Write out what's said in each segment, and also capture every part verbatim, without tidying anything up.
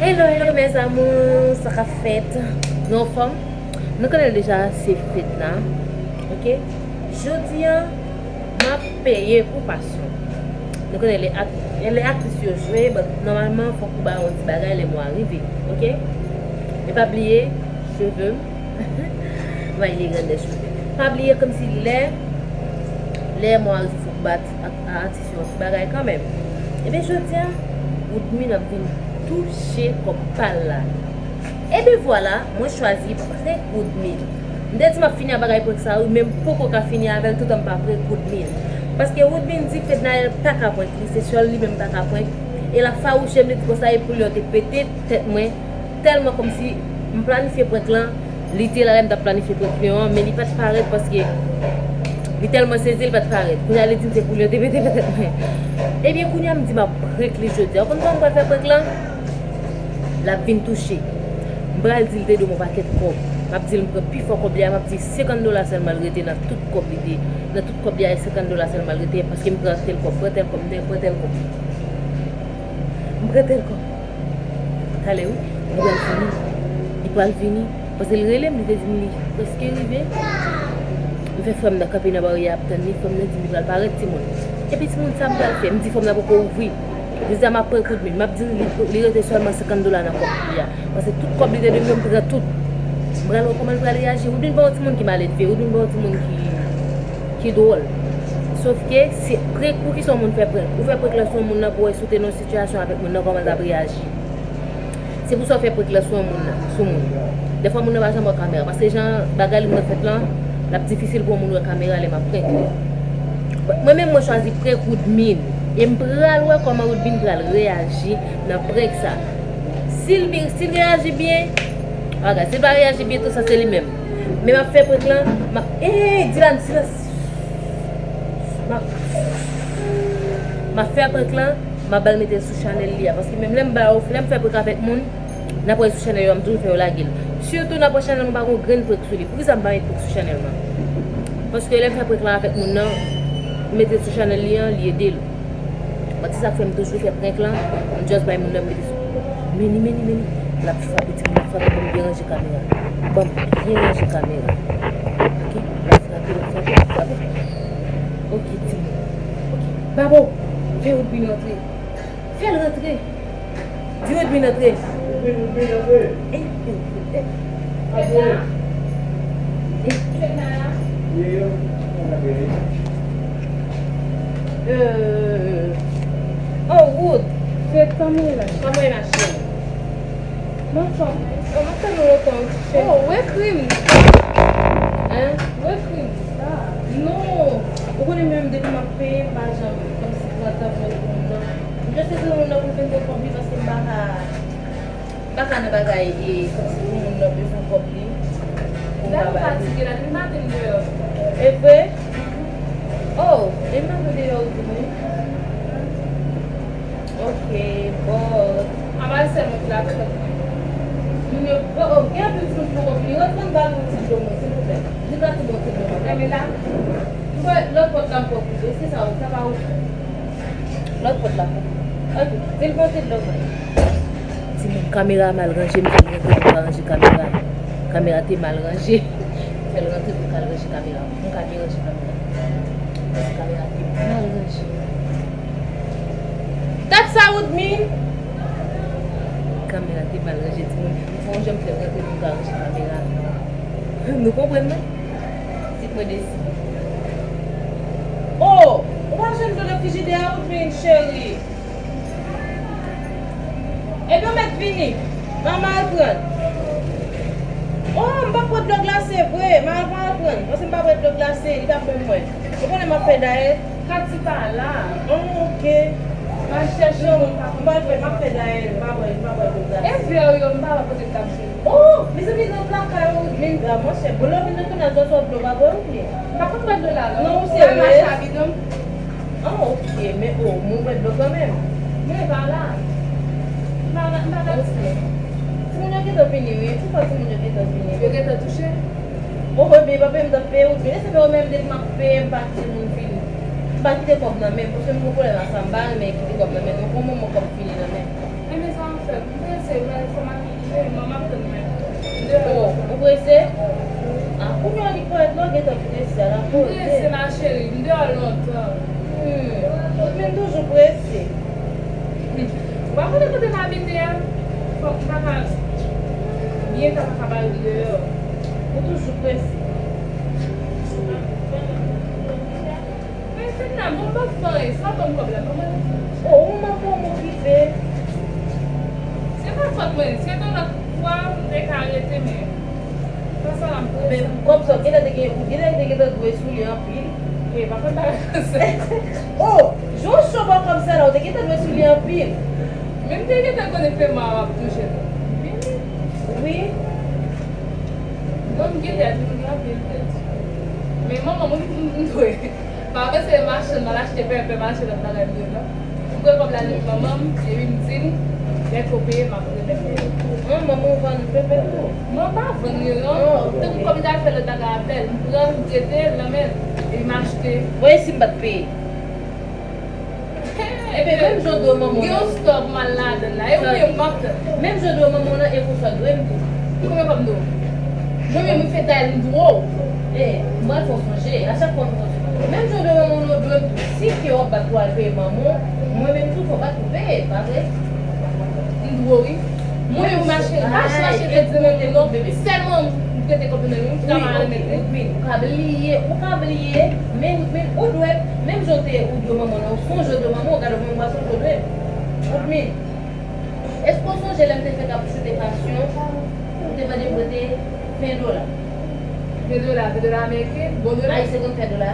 Hello, hello, mes amours, sa k ap fèt? Nou anfòm? Nou konnen deja se fèt la, ok? Jodi a, m ap peye pou pasyon. Nou konnen lè ak-, lè aktris yo jwe, but nòmalman, fòk ou ba yo yon ti bagay lè mwa a rive, ok? E pa bliye, cheve m. Mwen, li grandè cheve. Pa bliye, kòmsi lè, lè mwa a rive, fòk ou ba ak-, a atis yon ti bagay kanmenm. Ebyen, jodi a, Woodmine ap vin touche kòb pa l la. Ebyen vwala, mwen chwazi prank Woodmine. M te di m ap fini ak bagay prank sa wi, men m poko ka fini avè l toutan m pa prank Woodmine. Paske Woodmine di Fednaelle pa ka prank li, se sèl li menm pa ka prank. E l ap fawouche m, li di konsa e pou li yo te pete tèt mwen. Tèlman kòmsi m planifye prank lan, li te la lè m t ap planifye prank li an, men li pa t parèt paske li tèlman sezi, li pa t parèt. Kounye a li di m se pou li yo te pete pete tèt mwen. Ebyen, kounye a m di m ap prank li jodi a. Ou konn kòman m pral fè prank lan? L ap vin touche. M pral di l te dwe m yon pakèt kòb. M ap di l m pran pifò kòb li a, m ap di senkant dola sèlman l rete nan tout kòb li te, nan tout kòb li a, e senkant dola sèlman l rete, paske m pran tèl kòb, pran tèl kòb, m pran tèl kòb. M pran tèl kòb. Talè wi, li pral vini. Li pral vini. Paske l rele m, li te di m li prèske rive. M fè frè m nan kanpe nan baryè a ap tann li. Frè m nan di m li pral parèt timoun. Epi timoun sa m pral fè? M di frè m nan poko ouvri. Jodi a m ap prank Woodmine. M ap di l li, li rete sèlman senkant dola nan kòb li a. Paske tout kòb li te dwe m yo, m pran tout. M pral wè kòman l pral reyaji. Woodmine pa yon timoun ki maledve. Woodmine pa yon timoun ki ki dwòl. Sòf ke se prank, poukisa yon moun fè prank? Ou fè prank lan sou yon moun nan pou wè si w te nan yon sitiyasyon avèk moun nan, kòman l t ap reyaji. Se pou sa w fè prank lan sou yon moun nan, sou moun. Dèfwa moun nan pa janm wè kamera, paske jan bagay li nan fèt lan, l ap difisil pou yon moun wè kamera lè m ap prank li. Mwen menm, mwen chwazi prank Woodmine. E m pral wè kòman Woodmine pral reyaji nan prank sa. Si l bi-, si l reyaji byen, bagay, si l pa reyaji byen, tou sa se li menm. Men m ap fè prank lan, m ap, ey, Dylan, silans. M ap, m ap fè prank lan, m ap ba l mete l sou chanèl li a. Paske menm lè m ba yo, lè m fè prank avèk moun, n ap wè sou chanèl yo a, m toujou fè yo lage l. Sitou n ap wè chanèl mwen pa gon grenn prank sou li. Poukisa m pa met prank sou chanèl mwen? Paske lè m fè prank lan avèk moun nan, m mete l sou chanèl li an, li ede l. But se sa k fè m toujou fè prank lan, m just bay moun nan mete sou. Meni, meni, meni. L ap frape, timoun, l ap frape, ban m byen ranje kamera. Ban m byen ranje kamera. Ok? L ap frape, l ap frape, l ap frape. Ok, timoun. Ok. Babo, fè Woodmine rantre. Fè l rantre. Di Woodmine antre. Woodmine, Woodmine, antre. Eh, eh, eh. Antre. Eh. Ye, ye, antre. Euh, oh, Wood. Se kòman w ye la? Kòman w ye, ma chérie? M anfòm. Oh, m ap tann ou lontan, wi, cheri. Oh, ou ekri m. Hein? Ou ekri m. Non. Ou konnen menm depi m ap peye, m pa janm kòmsi pran tan pou m ekri moun nan. M just ekri moun nan pou l vin pran kòb li paske m pa ka, m pa ka nan bagay e kòmsi pou moun nan bezwen kòb li pou m pa ba li. Dam fatige la, depi maten m deyò. E vre? Oh, e m ap deyò tou wi. Ok, but. Anba sèl mwen ki la, petèt mwen. Moun yo, oh, oh, gen anpil timoun ki poko vini. Rantre ann ba nou yon ti dlo mwen, silvouplè. Jis yon ti bon ti dlo mwen. Renmen la. M kwè lòt pòt la m pòt ouvri. Èske sa, sa pa ouvri? Lòt pòt la pou. Ok, vin pote dlo mwen. Timoun, kamera mal ranje, m fè l rantre pou m ka ranje kamera. Kamera te mal ranje. M fè l rantre pou m ka al ranje kamera. M ka byen ranje kamera. Paske kamera te mal ranje. Tap sa, Woodmine! Kamera te mal ranje, timoun. M fè yon jan m fè l rantre pou m ka ranje kamera. Nou konprann mwen? Ti pwen desi. Oh! Ou pa jwenn dlo nan frijidè a, Woodmine, cheri? Ebyen, ou mèt vini. Ban m al pran. Oh, m pa pran dlo glase vre. M al, m al pran. Paske m pa pran dlo glase, li t ap ban mwen. Ou konnen m ap fè dayèt. Kati pa la. Oh, ok. M al chèche yon moun pa. M pral fè, m ap fè dayèt, m pa pran, m pa pran dlo glase. E vè yo, m pa wè kote m t ap jwenn. Oh, mezanmi, nan plaka yo, men, ah, monchè, bon, lè w vin nan tounaj, w ap dlo pa bwè, ou byen? M pa konn bwè dlo la, non. Non, ou serye? M mache a bidon. Ah, ok, men, oh, moun bwè dlo kanmenm. Men pa la. M pa, m pa ka di. Timoun yo gentan vini, wi. Poukisa timoun yo gentan vini? Yo gentan touche? Oh, ebyen, papa, m t ap peye wout, men se pa yo menm depi m ap peye, m pa kite moun vini. M pa kite kòb nan men m, paske m gon pwoblèm ak sa, m pa renmen kite kòb nan men m, non, gon moman kòb fini nan men m. Enben, sa w ap fè? M prese, m Oh, ou prese? Ah, kounye a li parèt la, w gentan prese, ala poze. M prese, ma chérie, m deyò lontan. Hmm, men toujou prese. Ou pa konnen kote m abite a? Fòk m ta ka byen ta pa ka pale deyò. Ou toujou prese. Men Fedna, bon, m pa fè anyen, sa ban m kòb la, ban mwen. Oh, ou manke w okipe. Se pa fòt mwen, se yon lòt fwa, m te ka rete, men. Sa, sa la m prese. Men kòb sa, ou genlè te gen, ou genlè te gentan dwe sou li anpil. E, pa fè bagay konsa. Oh, jan w cho bò kòb sa la, ou te gentan dwe sou li anpil. Men m te gentan konnen fè mal ap touche l. Wi. Non, m genlè di m gen anpil tèt. Men manman mwen, m, m dwe. Pa panse machann, m al achte pèpè, m al achte lòt bagay m dwe, non. M pran kòb la nan men manman m, epi m di l, lè ke w peye, m ap remèt ou. An, manman w vann pèpè tou? Mwen pa vann li, non. Ah, ok. Tankou kòm m t al fè lòt bagay avè l, m pran l, m prete l nan men l, epi m achte. Bon, e si m pa t peye? Ebyen, menm jan w dwe manman w nan. Gen yon stòk m al ladan l la, e ou menm m ap tann. Menm jan w dwe manman w nan, e konsa w dwe m tou. Konbyen kòb m dwe w? Mwen menm, m fè dayèl m dwe w. E, m pral fè w sonje, a chak fwa m konn. Menm jan w dwe manman w nan, w dwe m tou. Si ke w ap bat pou al peye manman w, mwen menm tou, fò w bat pou peye, pa vre? M dwe w, wi. Mwen menm, mache, pa chache fè di manman w non. Sèlman m prete kòb nan men w, m ta mal remèt li. Ou ka bliye, ou ka bliye, men, men ou dwe, menm jan w te, ou dwe manman w nan, ou sonje w dwe manman w, gade w menm w pa sonje w dwe. Woodmine, èske w sonje lè m te fèk ap choute pasyon, ou te mande m prete ven dola? Ven dola, ven dola ameriken, bon dola? Ayisyen konn fè dola?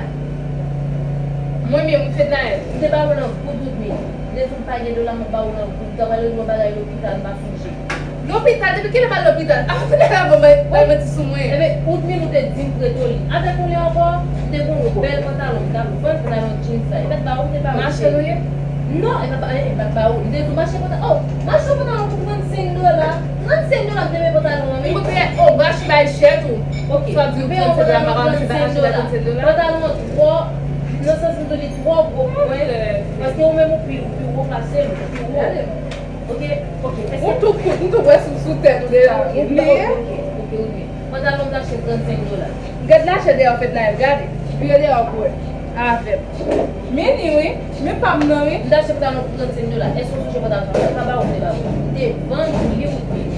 Mwen menm, m fè dayèl. M te ba w nan goud, Woodmine. M te di w m pa gen dola, m ap ba w nan goud. M ta pral regle yon bagay lopital, m pa sonje. Lopital? Depi kilè m al lopital? Afè la, bon, bay, bay manti sou mwen. Ebyen, Woodmine, ou te di m prete w li. Avèk ou li ankò, m te gon yon bèl pantalon, m t ap vann pantalon jeans sa. E pa t ba ou, m te ba ou. Machann ou ye? Non, e pa, e, e pa t ba ou. M te di w m achte pantalon. Oh, m achte yon pantalon pou trannsenk dola. Trannsenk dola m te peye pantalon an, wi. Ou peye, oh, m achte bay chè tou. Ok. Sa di w trannsenk dola, m pa ka achte bay trannsenk dola. Pantalon an twò, nan sans m di w li twò gwo pou mwen. Paske ou menm ou pi, ou pi wo pase m, ou pi wo. Ok, ok. Ou tou kout, m tou wè sou, sou tèt ou deja. Ou bliye? Ok, ok, ok. Pantalon m t achte trannsenk dola. Gad lachè dèyè w fè dayèl, gade. Vire dèyè w pou wè. Avè m. Men li wi, men pa m nan wi. M t achte pantalon pou trannsenk dola. Èske w sonje pantalon sa? M pa ba ou, m te ba ou. M te vann ou li, Woodmine.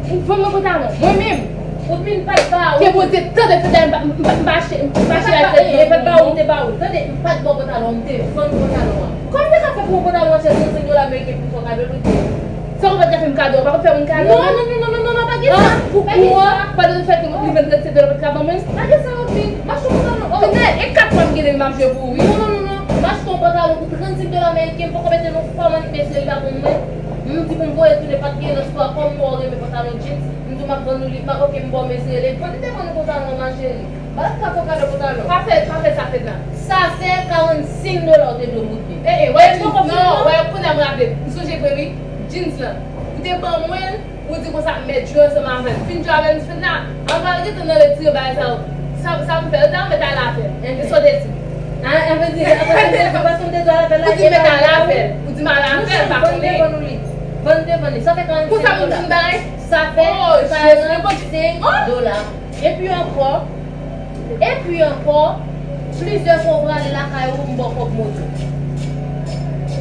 Ou vann mwen pantalon? Mwen menm? Woodmine, m pa t ba ou. Ke Bondye tande fè dayèl, m pa, m pa, m pa achte, m pa achte dayèl. E, e, m pa t ba ou, m te ba ou. Tande, m pa t ba w pantalon, m te vann pantalon an. Kòman w te ka fè pou yon pantalon an chè trannsenk dola ameriken pou fè w kado l, Woodmine? Sa w pa t ka fè m kado, w pa konn fè moun kado? Non, non, non, non, non, non, pa gen sa. Ah, pou, pou mwen, pa de fèt ke li vann trannsenk dola, pa t ka ban mwen? Pa gen sa, Woodmine. M achte yon pantalon. Oh. Fidèl, e kat mwa m gen li m ap jwe pou ou, wi. Non, non, non, non. M achte yon pantalon pou trannsenk dola ameriken, m poko mete nan fòm an, mesye, li pa pou mwen. M di pou m voye tounen, pa t gen nan spò a, kòm mwen renmen pantalon jeans, m di w m ap vann ou li, m ap, ok, m ba w, mesye, rele. Mwen te vann ou pantalon an, ma chérie. M pa t ka fè w kado pantalon. Pa fè, pa fè sa, Fedna. Sa fè karannsenk dola w te dwe m, Woodmine. E, e, wè, jeans, non, wè, kounye a m raple. M sonje vre, wi. Jeans lan. Ou te ban mwen l, ou di konsa, m mèt jwe ansanm avè l. Fin jwe avè l, m di, Fedna, ann al rete nan retire bagay sa yo. Sa, sa m fè, yo ta mèt al avè l. E sa w te di. A, a vle di, a vle di, paske m te di al avè l la, ou di mèt al avè l. Ou di m al avè l, pa konnen. Vann te vann ou li. Vann te vann li. Sa fè karannsenk dola. Konsa moun fin bay? Sa fè karannsenk dola. Epi ankò, epi ankò, plizyè fwa w prale lakay ou, m ba w kòb moto.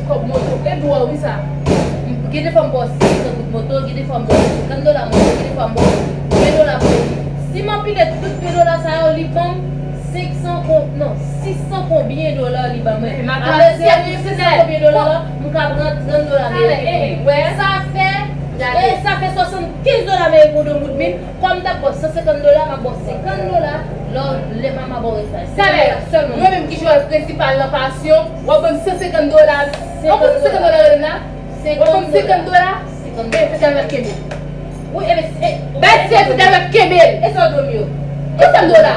Kòb moto, e dwòl wi sa. Gen de fwa m ba w senk san goud moto, gen de fwa m ba w senkant dola moto, gen de fwa m ba w ven dola moto. Si m anpile tout ven dola sa yo, li ban m senk san kon-, non, sis san konbyen dola li ban mwen. Apre se sis san konbyen dola la, m ka pran trant dola ameriken. Sa fè, e sa fè swasannkenz dola ameriken pou de mout min. Kòm m t ap ba w san senkant dola, m ap ba w senkant dola, lè w, lè m ap ba w rès la. Talè, mwen menm ki jwèz prensipal nan pasyon, w ap ban m san senkant dola. W ap ban m senkant dola, Relina? W ap ban m senkant dola? E, fè sa m ap kenbe. Wi, e, e, bay ti fè sa m ap kenbe. E sa w dwe m yo? Ki san dola?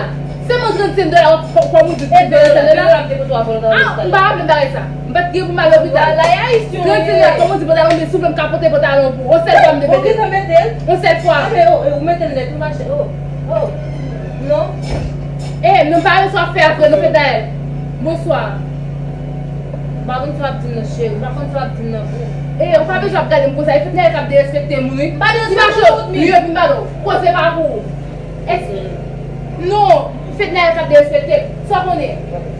Sèlman trannsenk dola, w ap, w ap mouri. E, trannsenk dola? A, m pa raple bagay sa. M pa t gen pou m al lopital. Trannsenk dola, kòman w di pantalon, men si w vle m ka pote pantalon pou ou. Yon sèl fwa m te mete l. Yon sèl fwa. Ou mete l nèt, ou mache. Oh, oh. Non. E, nou pa wè sa w ap fè apre, nou fè dayèl. Bonswa. M pa konn sa w ap di m nan, cheri. M pa konn sa w ap di m nan, boo. E, ou pa bezwen ap gade m konsa. E Fednaelle k ap derespekte moun, wi. M pa derespekte moun, Woodmine. Li vin ba nou. Koze pa pou ou. Èske, non, Fednaelle k ap derespekte m. Sa w konnen?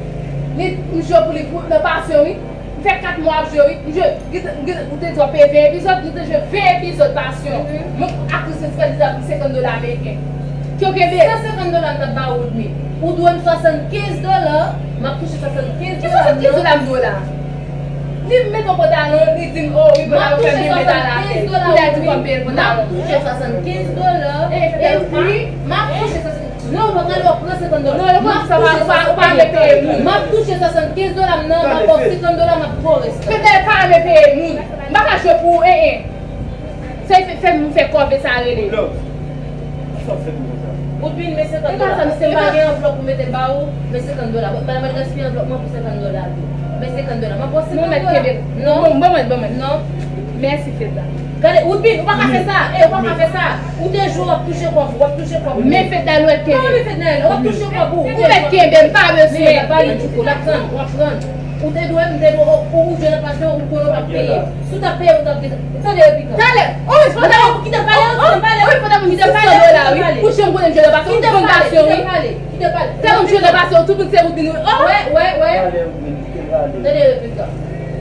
Li, m jwe pou li pou, nan pasyon, wi. M fè kat mwa ap jwe, wi. M jwe, m gen, m gen, ou te di w ap peye ven epizòd, nou te jwe ven epizòd pasyon. Mhm. Mwen, aktris prensipal li t ap senkant dola ameriken. Ke w kenbe? San senkant dola m t ap ba ou, Woodmine. Ou dwe m swasannkenz dola, m ap touche swasannkenz dola. Ki swasannkenz dola m dwe w la? Li mete yon pantalon, li di m, oh, wi, pantalon fè byen, mete a la avè l. Kounye a di fò m peye l pantalon. M ap touche swasannkenz dola. Epi, m ap touche swasannkenz. Non, ou pa pral, w ap pran senkant dola. Non, non, sa pa, ou pa, ou pa renmen peye moun. M ap touche swasannkenz dola m nan, m ap ba w senkant dola, m ap ba w rès la. Fednaelle pa renmen peye moun. M pa ka jwe pou ou, en, en. Se fè, fè m fè kòve sa rele. Love. Sa w fè pou mwen sa? Woodmine, men senkant dola. Paske m pa gen anvlòp pou mete ba ou, men senkant dola. Madanm, al gaspiye anvlòp mwen pou senkant dola tou. Men senkant dola. M ap ba w senkant dola. Non, mèt kenbe. Non. Bon, bon, bon, bon. Non. Mèsi, Fednaelle. Gade, Woodmine, ou pa ka fè sa. E, ou pa ka fè sa. Ou te jwe, w ap touche kòb ou, w ap touche kòb ou. Men Fednaelle, ou mèt kenbe. Non, men Fednaelle, w ap touche kòb ou. Ou mèt kenbe, m pa bezwen. Men, pa li, Tchouko, l ap pran, w ap pran. Ou te dwe, m te dwe, ou, ou jwe nan pasyon, ou konnen w p ap peye. Si w t ap peye, ou t ap gen. Tande, Repikan. Talè, oh, wi, fò w ta ban m, kite m pale, kite m pale, kite m pale, kite m pale. Pou jan m konnen m jwe nan pasyon, kite m pale, kite m pale, kite m pale. Tèlman m jwe nan pasyon, tout moun se Woodmine, wi. Oh! Wè, wè, wè. Tande, Repikan.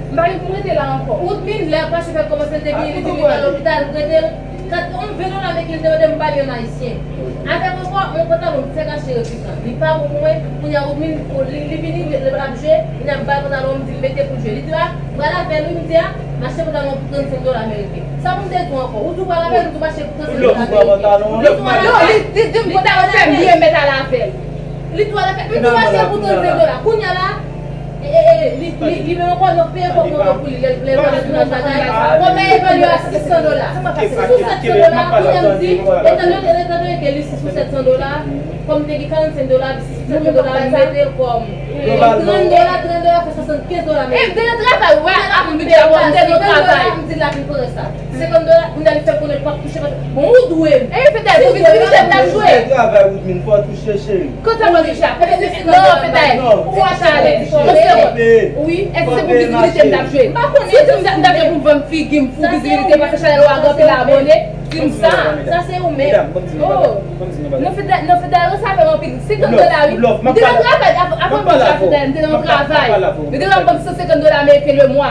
M pa gen pou m rete la ankò. Woodmine, lè Pache fè kòmanse, l te vini, li di li pral lopital, m rete l. Kat, yon ven dola ameriken, li te mande m ba l yon ayisyen. Avèk ankò, yon pantalon m fè kache Repikan. Li pa bon pou mwen, kounye a Woodmine, li, li vini, li, li ap jwe, kounye a m ba l pantalon, m di l mete pou l jwe. Li di, a, m pral avè l, wi, m di, a, m achte pantalon pou trannsenk dola ameriken. Sa pou m te di w ankò? Ou di w pral avè l, m di w m achte pou trannsenk dola ameriken. Ou di w pral avè l. Non, li, li di m pantalon fè m byen, m mèt al avè l. Li di w pral avè l, m di w m achte l pou trannsenk dola. Kounye a la, E, e, e, li, li, li menm ankò, yo peye kòb nan kò pou li, lè, lè l pral nan bagay. Kòb la evalye a sis san dola. Sis ou sèt san dola, kounye a m di, etandone, etandone ke li sis ou sèt san dola, kòm te gen karannsenk dola, sis ou sèt san dola, m mete l kòm trant dola, trant dola fè swasannkenz dola. E, m te nan travay, wè, avan m vin travay, m te nan travay. M di l ap vin pran sa. Senkant dola, kounye a li fè konnen l p ap touche, bon, ou dwe m. E, Fednaelle, pou vizibilite m t ap jwe. Travay, Woodmine, fò w touche, cheri. Konsa mwen deja. Non, Fednaelle, ou ap ale. Wi, èske se pou vizibilite m t ap jwe? Si w di m t ap jwe pou m vann figi m pou vizibilite, paske chanèl ou a gen anpil abòne, di m sa. Sa se ou menm. Oh. Non, Fednaelle, non, Fednaelle, sa fè m anpil. Senkant dola, wi. M te nan travay, av-, avan m vin jwe a Fednaelle, m te nan yon travay. Yo te ban m san senkant dola ameriken le mwa.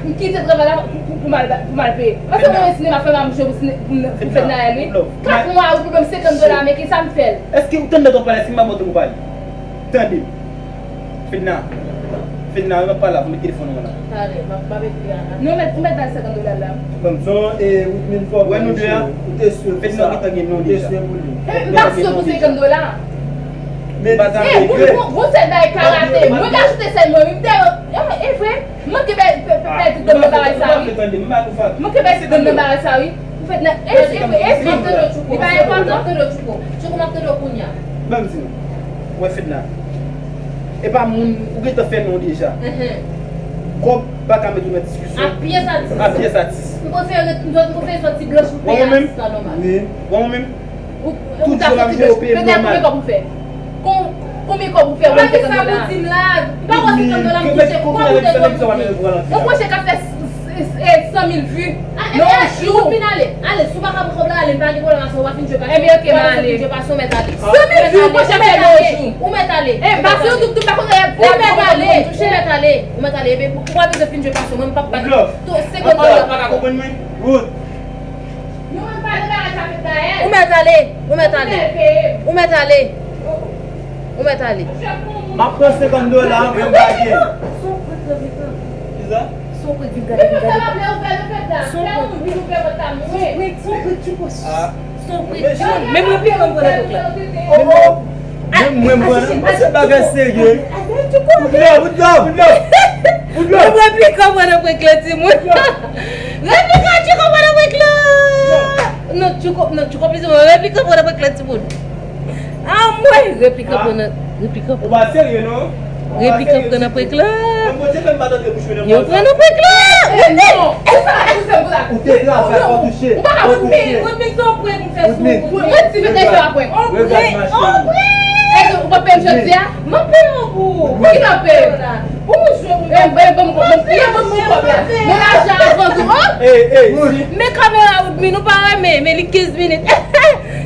M kite travay la pou, pou, pou m al, pou m al peye. Paske mwen wè sinema, fè m ap jwe pou sine-, pou, pou Fednaelle, wi. Kat mwa, wi, pou ban m senkant dola ameriken, sa m fè l. Èske ou tande w pale, èske m pa montre ou pale? Tande. Fedna. Fedna, m ap pale avè w, met telefòn ou la. Talè, m ap, m ap ekri a la. Non, mèt, ou mèt bay senkant dola la. Ban m son, e, ou te swe pou sa. Fedna, ou gentan gen non deja. E, m pa swe pou senkant dola. Men, e, bon, bon, bon, sèl bay karate. Mwen ka ajoute sèl mwen, wi, m te, e, e vre. Mwen ke bay, pe-, pe-, pèdi dan nan bagay sa, wi. Mwen ke pèdi dan nan bagay sa, wi. Ou fèt nan, e, e, e, li pa enpòtan. Tande w, Tchouko. Tchouko, m ap tande w kounye a. Ban m di nou. Wè, Fedna. E pa moun, ou gentan fè non deja. Kòb pa ka met ou nan diskisyon. A pyès atis. A pyès atis. M prefere ret, m prefere sòti blanch pou peye atis la nòmal. Wè, ou menm? Ou, ou ta fouti bèch. Fedna, konbyen kòb ou fè? Kon-, konbyen kòb ou fè? Ou fè senkant dola. M pa wè senkant dola m touche. Kòb ou te dwe m touche. Yon pwojè k ap fè s-, s-, s-, e, san mil vi nan yon jou. Woodmine, ale. Ale, si w pa ka pran kòb la, ale, m pa gen pwoblèm avè sa, w a fin jwe pasyon. Ebyen, oke, m ale. Ou mèt ale. San mil vi, yon pwojè fè nan yon jou. Ou mèt ale. E, m pa sou YouTube, m pa konn lè pou m touche. Ou mèt ale. Ou mèt ale. Ebyen, ou pa bezwen fin jwe pasyon. Mwen, m p ap bat. Senkant dola. Ou pa ka konprann mwen? Good. Nou menm pa nan bagay sa fèt la, eh. Ou mèt ale, ou mèt ale. Ou mèt ale. Ou mèt ale. M ap pran senkant dola, mwen m pa gen. Son prank nan viv lan. Kisa? Son prank, vin gade, vin gade. Son prank. Son prank, son prank, Tchouko. Son prank. Menm replikan m pran nan prank la. Menm mwen, mwen, mwen, se bagay serye. Bout dlo, bout dlo, bout dlo. Bout dlo. Menm replikan m pran nan prank la, timoun. Replikan Tchouko pran nan prank la. Non, Tchouko, non, Tchouko plizyè mwa. Replikan pran nan prank la, timoun. Anmwey, replikan pran nan, replikan pran. Ou pa serye, non? Replikan pran nan prank la. Yo pran nan prank la. Ou te travay, fò touche. Ou pa ka touche. Woodmine, Woodmine, se yon prank m fè sou ou. Woodmine, se yon prank. On prank, on prank. Ou pa peye m jodi a? M ap peye w pou ou. Pou ki m ap peye w? Ou jwe pou mwen. E, e, ban m kòb, ban m, e, ban m kòb la. Men lajan avan tou, oh! Men kamera Woodmine, ou pa renmen, men li kenz minit.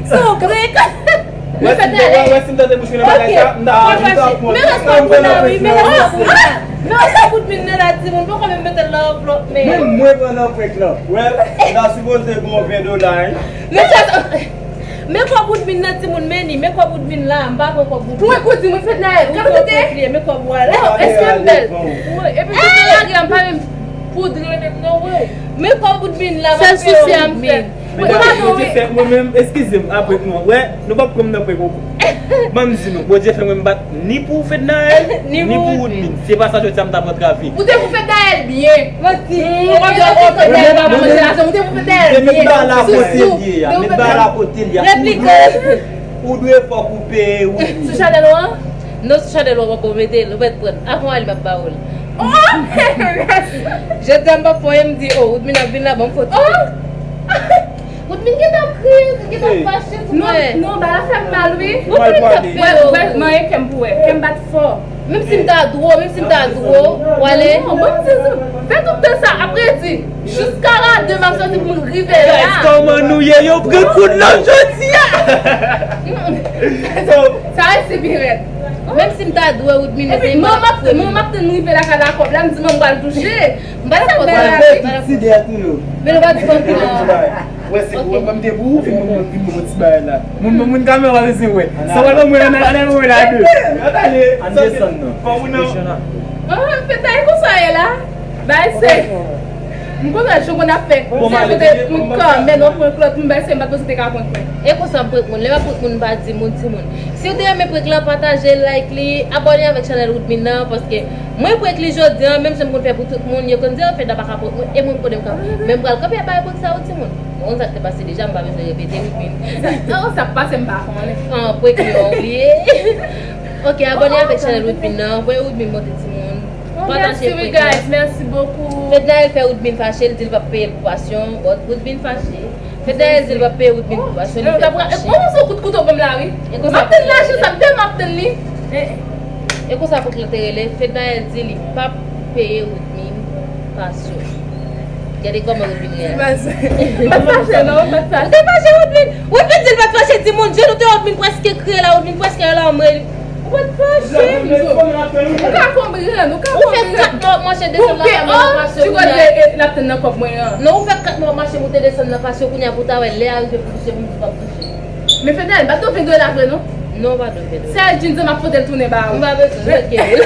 Se yon grèk. Wè si m te, wè, wè si m tande bouch mwen nan bagay sa, m ta, m ta pran. Men respè pou la, wi, men respè pou la. Men respè pou Woodmine nan la, timoun, poko menm mete l nan anvlòp, men. Menm mwen pran nan prank lan. Well, m ta sipoze gen yon ven dola, wi. Men kòb Woodmine nan, timoun, men ni, men kòb Woodmine la, m pa pran kòb Woodmine. Pou ekout, di mwen, Fednaelle, ou fè prank li, men kòb ou a la. Oh, èske m bèl? Wi, epi tout lage a, m pa menm poudre menm non, wi. Men kòb Woodmine la, m ap fè Woodmine. Mwen pa non, wi. Mwen menm, eskize m, apre nou, wè, nou p ap pran m nan prank ankò. Ban m di nou, Bondye fè mwen m bat ni pou Fednaelle, ni pou Woodmine. Se pa sa jodi a m t ap antrave. Ou te pou Fednaelle byen. Manti. Ou pa di, oh, Fednaelle pa manje lajan, ou te pou Fednaelle byen. Met bagay la kote l ye a, met bagay la kote l ye a. Replika. Ou dwe fòk ou peye Woodmine. Sou chanèl ou an? Non, sou chanèl ou an, ou mete l, ou mèt pran. Avan w ale, m ap ba ou l. Oh! Jodi a m p ap fè anyen, m di, oh, Woodmine ap vin la, ban m foto. Oh! Woodmine gentan kriye, gentan fache sou mwen. Non, non, bagay la fè m mal, wi. Ou mal pale. Wè, wè, manyen kè m pou wè. Kè m bat fò. Menm si m ta dwo, menm si m ta dwo, w ale. Non, ban m di, fè tout tan sa, apre di, jiska la de m ap soti pou m rive la. Guys, kòman nou ye? Yo pran kout lan jodi a. Sa resi pi rèd. Menm si m ta dwe Woodmine, men se mwen k ap fè. Mwen m ap tann rive lakay la, kòb la, m di mwen m pral touche. M pa t ap fè sa. Men nou pa di konpli non. Wè, se pou mwen, mwen te pou ou vin pou mwen, vin pou mwen ti bagay la. Moun, moun, moun kamera pa bezwen wè. Sa pral ban mwen, ann, ann, ann, mwen la de. Ann desann non. Ah, fè tay konsa ye la. Bay se. M konn wè jan konn ap fè. Bon, se kote moun kanmenm, ou pran klòt, m bay se, m pa t panse te ka pran klòt. E konsa m prank moun. Lè m ap prank moun, m pa di moun, timoun. Si w te renmen prank lan, pataje, like li, abòne avèk chanèl Woodmine nan, paske mwen prank li jodi a, menm jan m konn fè pou tout moun, yo konn di, oh, Fedna pa ka prank moun, e mwen m konnen m ka. Men m pral kanpe ap bay prank sa yo, timoun. Ou konn sa k te pase deja, m pa bezwen repete, Woodmine. Oh, sa k pase, m pa konnen. Ah, prank li, ou bliye. Ok, abòne avèk chanèl Woodmine nan, voye Woodmine monte, timoun. Pataje prank lan. Mèsi, wi, guys. Mèsi bokou. Fednaelle fè Woodmine fache, l di l p ap peye l pou pasyon, but Woodmine fache. Fednaelle di l p ap peye Woodmine pou pasyon, li fè fache. Bon, se kout kouto ban m la, wi. M ap tann lajan sa, m tèlman ap tann li. E konsa prank lan te rele, Fednaelle di li p ap peye Woodmine pasyon. Gade kòman Woodmine reyaji. M pa t fache, non, m pa t fache. Ou te fache, Woodmine? Woodmine di l pa t fache, timoun, jenou te Woodmine prèske kriye la, Woodmine prèske al anmwe. Ou pa t fache. Ou ka konprann, ou ka konprann. Ou fè kat mwa w ap mache desann nan kay mwen, w ap mache kounye a. L ap tann nan kòb mwen an. Non, ou fè kat mwa w ap mache moute desann nan pasyon, kounye a pou w ta wè lè a rive pou touche pou m di w p ap touche. Men Fednaelle, m pa t dwe ven dola vre non. Non, ou pa t dwe ven dola. Sèl jeans an m ap pote l tounen ba ou. M pa bezwen, nou mèt kenbe l.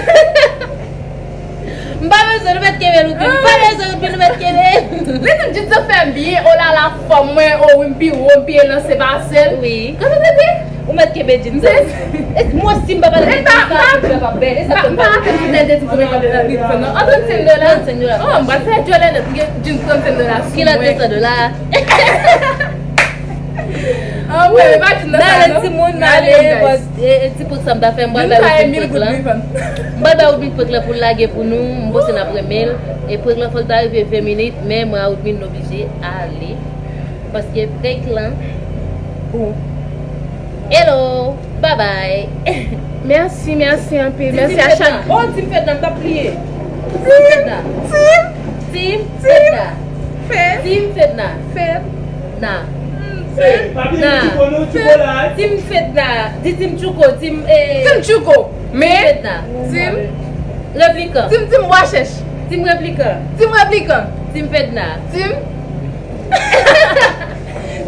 M pa bezwen, nou mèt kenbe l, Woodmine. M pa bezwen, Woodmine, nou mèt kenbe l. Li di m jeans an fè m byen, oh la la, fòm mwen, oh wi, m pi wo, m pi elanse pase l. Wi. Gade, gade. Ou mèt kenbe jeans sa. E mwen si m pa pale de jeans sa, figi w ap bèl. E sa k fè m pa pale. M pa rapèl si te di kòman m ap pran jeans sa non. An trannsenk dola. Trannsenk dola. Oh, m pral fè djòlè nèt. M gen jeans trannsenk dola sou mwen. Ki lè de san dola? Anmwey, pa di m nan sa non. N ale timoun, n ale, guys. E, e ti prank sa m ta fè, m pral bay Woodmine prank lan. M pral bay Woodmine prank lan pou l lage pou nou. M panse n ap renmen l. E prank lan fò l ta rive ven minit, men mwen a Woodmine n oblije ale. Paske prank lan. Bon. Hello, bye bye. Mèsi, mèsi anpil. Mèsi a chak. Oh, Team Fedna, m t ap bliye. Team Fedna. Team Fedna. Team Fedna. Fedna. Fedna. Team Fedna. Di Team Tchouko, Team, eh, Team Tchouko. Men Fedna. Team Replikan. Team, Team Wachèch. Team Replikan. Team Replikan. Team Fedna. Team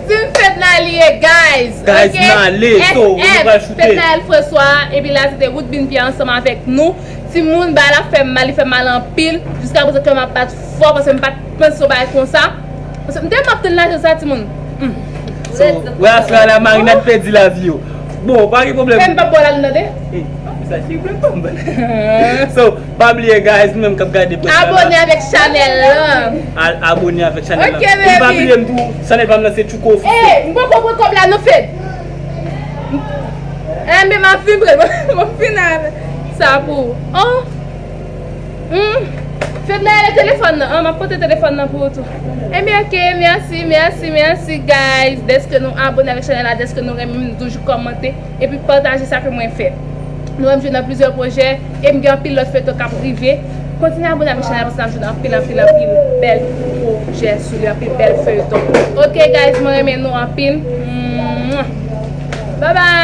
Team Fedna li ye, guys. Guys, ok? N ale, so, nou pral choute. Fednaelle François, epi la, se te Woodmine Pierre ansanm avèk nou. Timoun, bagay la fè m mal, li fè m mal anpil. Jiska prezan, kè m ap bat fò, paske m pa t panse yon bagay konsa. Paske m te m ap tann lajan sa, timoun. Hmm. So, wè, aswè a la, Marinette pèdi lavi yo. Bon, pa gen pwoblèm. Men m p ap ba w lajan nan, tande. Eh, sa cheri vle pa m. So, pa bliye, guys, nou menm k ap gade prank la. Abòne avèk chanèl lan. Al abòne avèk chanèl lan. Ok, baby. Epi pa bliye m tou, chanèl pa m nan se Tchouko Officiel. Eh, m poko pran kòb la non, Fed. Eh, men m ap fin pran, m ap fin avè sa pou ou. Oh. Hmm. Fednaelle, telefòn nan, ah, m ap pote telefòn nan pou ou tou. Ebyen, ok, mèsi, mèsi, mèsi, guys, dèske nou abòne avèk chanèl la, dèske nou renmen m, nou toujou kòmante, epi pataje sa ke mwen fè. Nou wè m jwe nan plizyè pwojè, e m gen anpil lòt feyton k ap rive. Kontinye abone avèk chanèl paske n ap jwe anpil, anpil, anpil bèl pwojè sou li, anpil bèl feyton. Ok guys, mwen renmen nou anpil. Mwah. Bye bye.